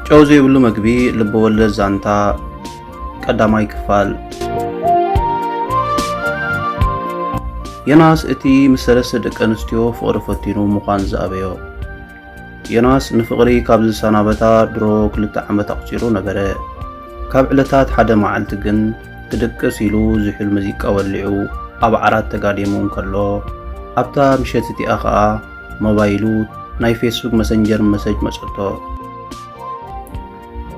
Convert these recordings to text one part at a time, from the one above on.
ጨው ዘይብሉ መግቢ፣ ልበወለድ ዛንታ፣ ቀዳማይ ክፋል። ዮናስ እቲ ምስ ሰለስተ ደቂ ኣንስትዮ ፍቕሪ ፈቲኑ ምዃን ዝኣበዮ። ዮናስ ንፍቕሪ ካብ ዝሰናበታ ድሮ ክልተ ዓመት ኣቑጺሩ ነበረ። ካብ ዕለታት ሓደ መዓልቲ ግን ክድቅስ ኢሉ ዝሑል ሙዚቃ ወሊዑ ኣብ ዓራት ተጋዲሙ እንከሎ፣ ኣብታ ምሸት እቲኣ ኸኣ ሞባይሉ ናይ ፌስቡክ መሰንጀር መሰጅ መጸቶ።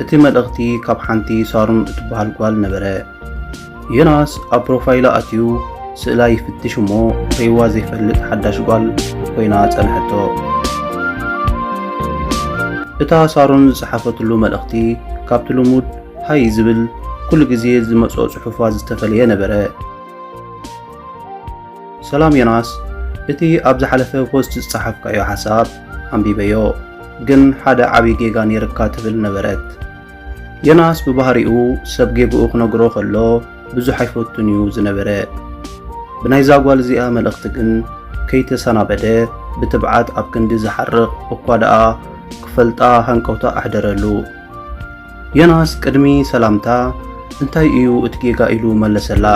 እቲ መልእኽቲ ካብ ሓንቲ ሳሮን እትበሃል ጓል ነበረ። ዮናስ ኣብ ፕሮፋይላ ኣትዩ ስእላ ይፍትሽ እሞ ርእይዋ ዘይፈልጥ ሓዳሽ ጓል ኮይና ጸንሐቶ። እታ ሳሮን ዝጸሓፈትሉ መልእኽቲ ካብቲ ልሙድ ሃይ ዝብል ኩሉ ግዜ ዝመጾ ጽሑፋት ዝተፈልየ ነበረ። ሰላም ዮናስ፣ እቲ ኣብ ዝሓለፈ ፖስት ዝጸሓፍካዮ ሓሳብ ኣንቢበዮ፣ ግን ሓደ ዓቢ ጌጋ ነይርካ ትብል ነበረት። ዮናስ ብባህሪኡ ሰብ ጌግኡ ክነግሮ ከሎ ብዙሕ ኣይፈቱን እዩ ዝነበረ። ብናይዛ ጓል እዚኣ መልእኽቲ ግን ከይተሰናበደ ብትብዓት ኣብ ክንዲ ዝሓርቕ እኳ ደኣ ክፈልጣ ሃንቀውታ ኣሕደረሉ። ዮናስ ቅድሚ ሰላምታ እንታይ እዩ እቲ ጌጋ ኢሉ መለሰላ።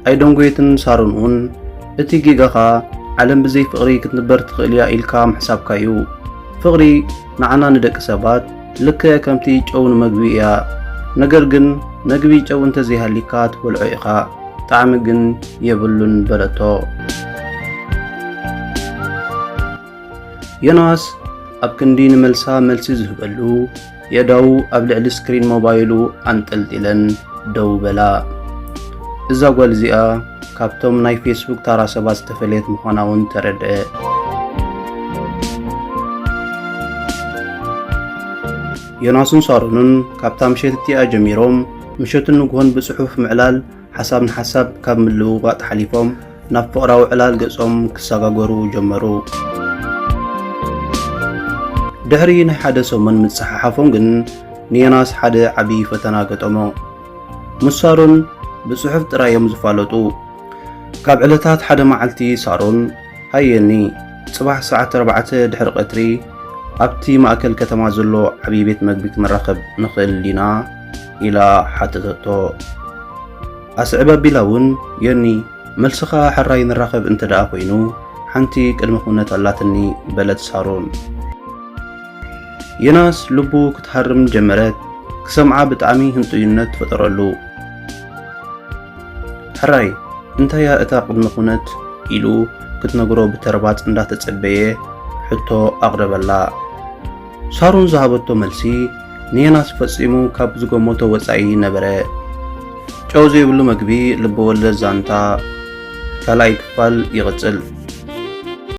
ኣይደንጎየትን ሳሮን እውን እቲ ጌጋኻ ዓለም ብዘይ ፍቕሪ ክትንበር ትኽእል እያ ኢልካ ምሕሳብካ እዩ። ፍቕሪ ንዓና ንደቂ ሰባት ልክዕ ከምቲ ጨው ንመግቢ እያ። ነገር ግን መግቢ ጨው እንተዘይሃሊካ ትበልዖ ኢኻ፣ ጣዕሚ ግን የብሉን በለቶ። ዮናስ ኣብ ክንዲ ንመልሳ መልሲ ዝህበሉ፣ የእዳዉ ኣብ ልዕሊ ስክሪን ሞባይሉ ኣንጠልጢለን ደው በላ። እዛ ጓል እዚኣ ካብቶም ናይ ፌስቡክ ታራ ሰባት ዝተፈለየት ምዃና እውን ተረድአ። ዮናስን ሳሮንን ካብታ ምሸት እቲኣ ጀሚሮም ምሸትን ንግሆን ብጽሑፍ ምዕላል፣ ሓሳብ ንሓሳብ ካብ ምልውዋጥ ሓሊፎም ናብ ፍቕራዊ ዕላል ገጾም ክሰጋገሩ ጀመሩ። ድሕሪ ናይ ሓደ ሰሙን ምጽሓሓፎም ግን ንዮናስ ሓደ ዓቢ ፈተና ገጠሞ። ምስ ሳሮን ብጽሑፍ ጥራይ እዮም ዝፋለጡ። ካብ ዕለታት ሓደ መዓልቲ ሳሮን፣ ሃየኒ፣ ጽባሕ ሰዓት ኣርባዕተ ድሕሪ ቀትሪ ኣብቲ ማእከል ከተማ ዘሎ ዓቢ ቤት መግቢ ክንራኸብ ንኽእል ዲና? ኢላ ሓተተቶ። ኣስዕብ ኣቢላ እውን፣ ዮኒ፣ መልስኻ ሕራይ ንራኸብ እንተ ደኣ ኮይኑ፣ ሓንቲ ቅድመ ኩነት ኣላትኒ በለት ሳሮን። ዮናስ ልቡ ክትሃርም ጀመረት። ክሰምዓ ብጣዕሚ ህንጡይነት ፈጠረሉ። ሕራይ፣ እንታይ እያ እታ ቅድመ ኩነት? ኢሉ ክትነግሮ ብተርባጽ እንዳተጸበየ ሕቶ ኣቕረበላ። ሳሮን ዝሃበቶ መልሲ ንዮናስ ፈጺሙ ካብ ዝገመቶ ወጻኢ ነበረ። ጨው ዘይብሉ መግቢ፣ ልበወለድ ዛንታ፣ ካልኣይ ክፋል ይቕጽል።